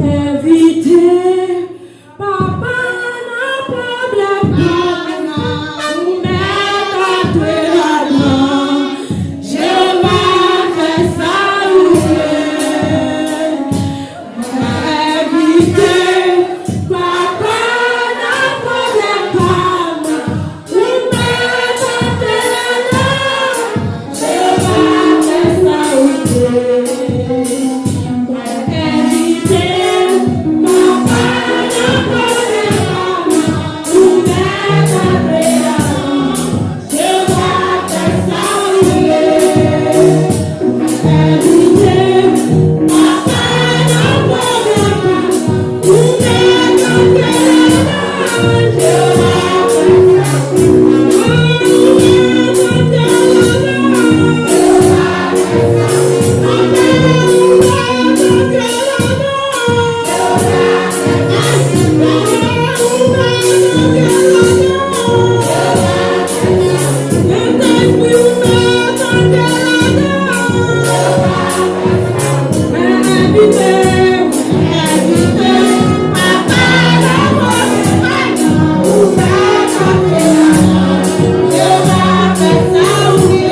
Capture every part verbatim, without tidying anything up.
Envite Papa nan pwoblèm pa m, ou mèt antre ladan. Jewova fè sa ou vle. Envite Papa nan pwoblèm pa m, ou mèt antre ladan. Jewova fè sa ou vle. Mwen envite Papa nan pwoblèm pa m, ou mèt antre ladan. Jewova fè sa ou vle. Mwen envite Papa nan pwoblèm pa m, ou mèt antre ladan. Jewova fè sa ou vle.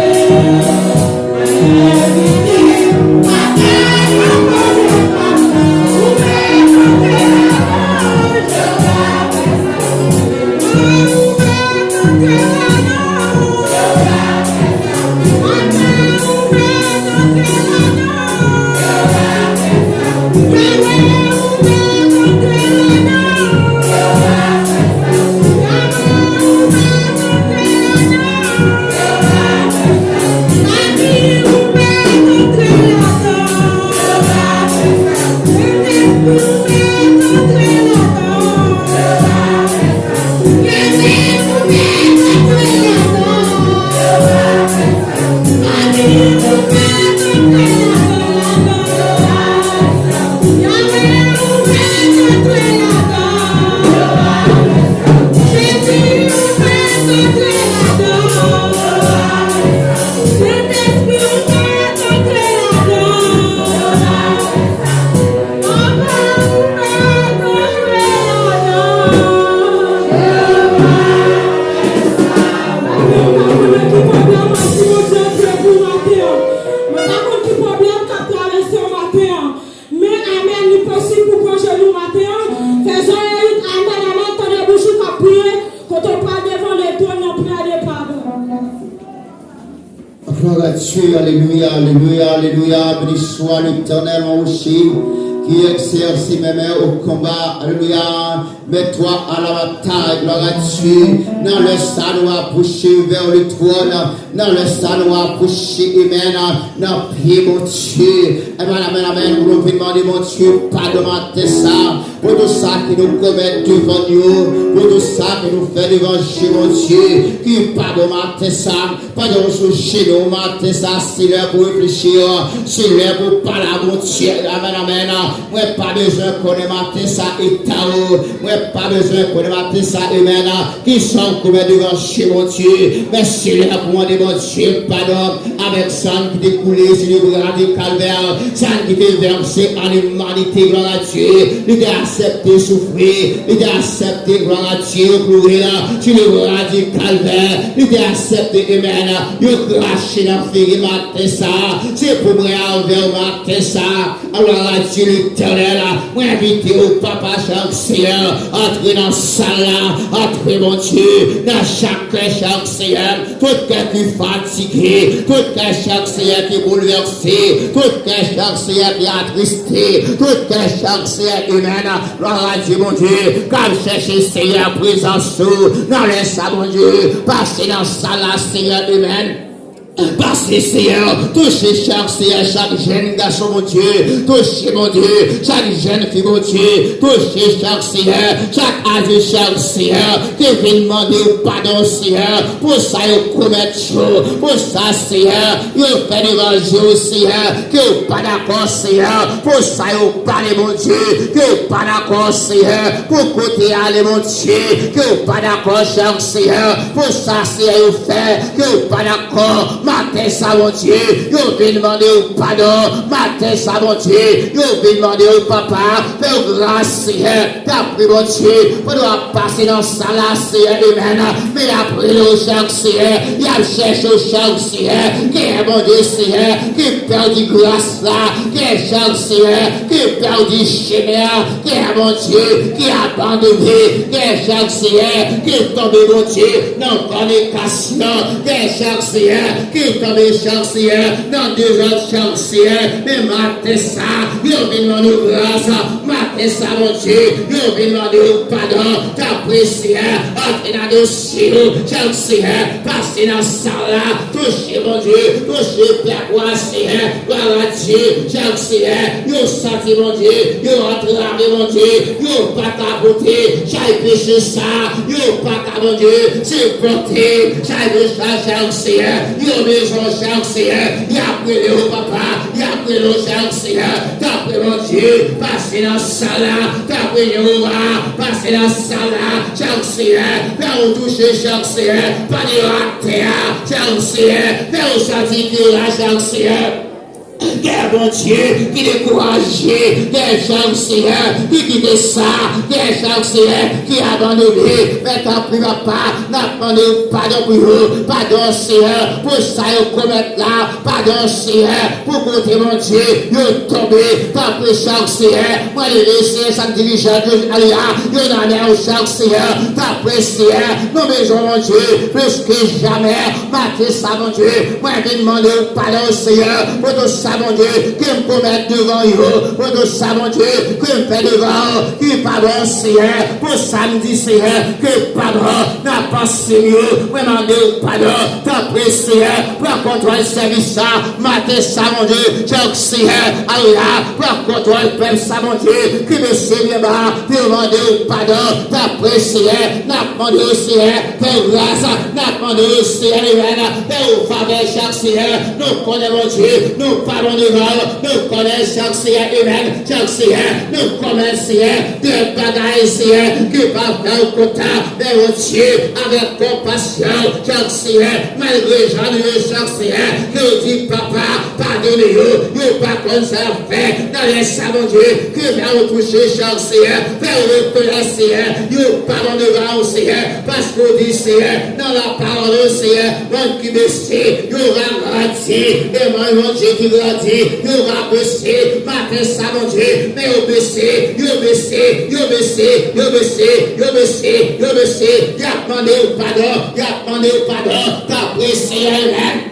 Mwen pa konn ki pwoblèm k ap travèse w maten an. Men amèn, li posib pou pran jenou maten an. Fè zòrèy ou amèn, amèn, tande bouch ou k ap priye, kote w pral devan letwòn nan, plede padon. Gloire à Dieu, alléluia, alléluia, alléluia. Béni soit l'Éternel, mon rocher, qui exerce mes mains au combat, alléluia. Mets-toi à la bataille, gloire à Dieu. Nan lè sa nou apwoche vers le trône. Nan lè sa nou apwoche, amen, nan pye Bondye. Amen, amen, amen. Pou nou vin mande Bondye padon maten sa. Pou tout sa ke nou komèt devan nou. Pou tout sa ke nou fè devan je Bondye. Ki pa bon maten sa. Pandan w sou jenou w maten sa, se lè pou reflechi, se lè pou pale a Bondye. Amen, amen. Mwen pa bezwen konnen maten sa eta w. Mwen pa bezwen konnen maten sa, amen. Kisa w komèt devan je Bondye? Men se lè pou mande Bondye padon avèk san ki te koule sou le bra de Kalvè, san ki te vèse an imanite, glwa a Dye. Li te aksepte soufri, li te aksepte, glwa a Dye, yo kloure l sou le bra de Kalvè. Li te aksepte, amen, yo krache nan figi l maten sa. Se pou mwen avè w maten sa. Glwa a Dye, li Etènèl, mwen envite w, Papa, chè Seyè, antre nan sal la, antre, Bondye, nan chak kè, chè Seyè, tout kè ki fatige, tout kè, chè Seyè, ki boulvèse, tout kè, chè Seyè, ki atriste, tout kè, chè Seyè, imèn, glwa a Dye, Bondye, k ap chèche, Seyè, prezans ou, nan lè sa, Bondye, pase nan sal la, Seyè, imèn. Pase, Seyè, touche chak, Seyè, chak jèn gason, Bondye. Touche, Bondye, chak jèn fi, Bondye. Touche chak, Seyè, chak adilt, chak, Seyè, ki vin mande w padon, Seyè, pou sa yo komèt yo, pou sa, Seyè, yo fè devan je w, Seyè, ke w pa dakò, Seyè, pou sa yo pale, Bondye, ke w pa dakò, Seyè, pou kote y ale, Bondye, ke w pa dakò, chak, Seyè, pou sa, Seyè, yo fè, ke w pa dakò. Maten sa, Bondye, yo vin mande w padon. Maten sa, Bondye, yo vin mande w, Papa, fè w gras, Seyè. Dapre, Bondye, pandan w ap pase nan sal la, Seyè, imèn, men y ap rele w chak, Seyè, y ap chèche w chak, Seyè, gen, Bondye, Seyè, ki pèdi gras la, gen chak, Seyè, ki pèdi chemen an, gen, Bondye, ki abandone, gen chak, Seyè, ki tonbe, Bondye, nan fònikasyon, gen chak, Seyè, ki tonbe chak, Seyè, nan dezòd chak, Seyè, men maten sa, yo vin mande w gras, maten sa, Bondye, yo vin mande w padon, dapre, Seyè, antre nan dosye yo, chak, Seyè, pase nan sal la, touche, Bondye, touche pèp ou a, Seyè, glwa a Dye, chak, Seyè, yo santi, Bondye, yo antrave, Bondye, yo pa ka pote chay peche sa, yo pa ka, Bondye, sipòte chay peche sa, chak, Seyè, yo bezwen w, chak, Seyè, y ap rele w, Papa, y ap rele w, chak, Seyè, dapre, Bondye, pase nan sal la, dapre Jewova, pase nan sal la, chak, Seyè, fè w touche chak, Seyè, pandan yo atè a, chak, Seyè, fè w santi ke w la, chak, Seyè. Gen, Bondye, ki dekouraje, gen chak, Seyè, ki kite sa, gen chak, Seyè, ki abandone, men tanpri, Papa, n ap mande w padon pou yo, padon, Seyè, pou sa yo komèt la, padon, Seyè, pou kote, Bondye, yo tonbe, tanpri, chak, Seyè, mwen leve, Seyè, chak dirijan yo, alelouya, yo nan men w chak, Seyè, tanpri, Seyè, nou bezwen, Bondye, plis ke jamè, maten sa, Bondye, mwen vin mande w padon, Seyè, pou tout sa, Bondye, ke m komèt devan yo, pou tout sa, Bondye, ke m fè devan w, ki pa bon, Seyè, pou sa m di, Seyè, ke pa bon, nan panse m yo, mwen mande w padon, tanpri, Seyè, pran kontwòl sèvis sa, maten sa, Bondye, chak, Seyè, alelouya, pran kontwòl pèp sa, Bondye, ki mesye byen ba, pou yo mande w padon, tanpri, Seyè, n ap mande w, Seyè, fè w gras, n ap mande w, Seyè, imèn, fè w favè chak, Seyè, nou konnen, Bondye, nou pa bon devan w, nou konnen chak, Seyè, imèn, chak, Seyè, nou konnen, Seyè, de bagay, Seyè, ki pa fè w kontan, men, Bondye, avèk konpasyon, chak, Seyè, malgre jan nou ye, chak, Seyè, ke w di, Papa, padone yo, yo pa konn sa y ap fè. Nan lè sa, Bondye, ke fè w touche chak, Seyè, fè w rekonèt, Seyè, yo pa bon devan w, Seyè, paske w di, Seyè, nan lapawòl ou, Seyè, moun ki bese, yo va grandi, e moun, Bondye, ki grandi, yo va bese, maten sa, Bondye, men yo bese, yo bese, yo bese, yo bese, yo bese, yo bese, y ap mande w padon, y ap mande w padon, tanpri, Seyè, menm.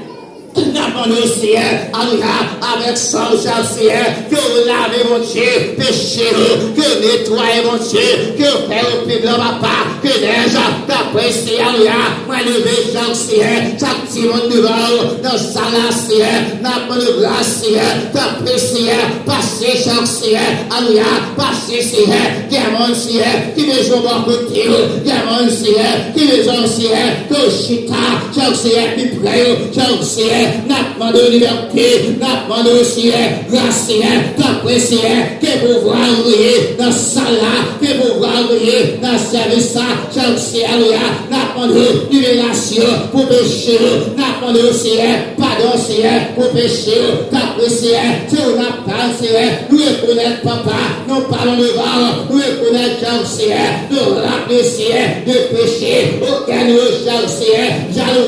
N ap mande w, Seyè, alelouya, avèk san w, chak, Seyè, ke w lave, Bondye, peche yo, ke w netwaye, Bondye, ke w fè yo pi blan, Papa, ke nèj, tanpri, Seyè, alelouya, mwen leve chak, Seyè, chak timoun devan w, nan sal la, Seyè, n ap mande w gras, Seyè, tanpri, Seyè, pase chak, Seyè, alelouya, pase, Seyè, gen moun, Seyè, ki bezwen bò kote w, gen moun, Seyè, ki bezwen, Seyè, ke w chita, chak, Seyè, pi pre yo, chak, Seyè, n ap mande w libète, n ap mande w, Seyè, gras, Seyè, tanpri, Seyè, ke pouvwa w reye nan sal la, ke pouvwa w reye nan sèvis la, chak, Seyè, alelouya, n ap mande w liberasyon pou peche yo, n ap mande w, Seyè, padon, Seyè, pou peche yo, tanpri, Seyè, se ou n ap pale, Seyè, nou rekonèt, Papa, nou pa bon devan w, nou rekonèt, chak, Seyè, nou raple, Seyè, de peche, okenn yo, chak, Seyè, jalouzi,